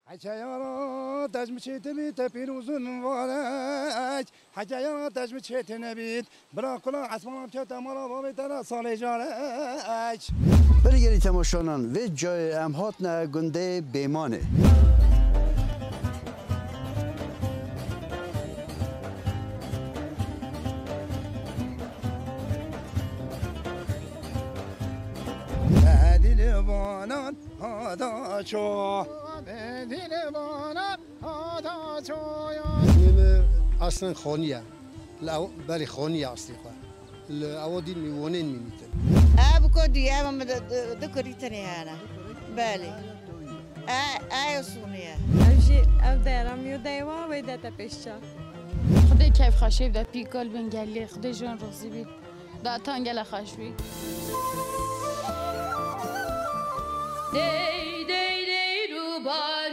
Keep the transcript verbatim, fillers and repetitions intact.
Heçe yara tecmi çêtinî te pîrozin varek. Heçe yara tecmi çêtinebît. Bira kula esmana kete mala bavê te re salê carek. Berî gelî temaşanan vê cayê em hatine gundê Bêmanê. Bedîlbanan hada ço. Bedîlbanan hada ço ya. Mî mi aslin xoniye. Li ew berî xoniye aslî xwe. Li ew dî mî wonên mî mîtin. Ev ku diye ev mi di, di, di kurî tenê hene. Belê. E, e yo sûniye. Ev jî, ev dera mî yo dewa wê de te pêşça. Xwedê keyfxweşî bide pî kal bin gelî. Xwedê ji wan razî bî. Datan gelek xweş bî. Dey, dey, dey, rûbar.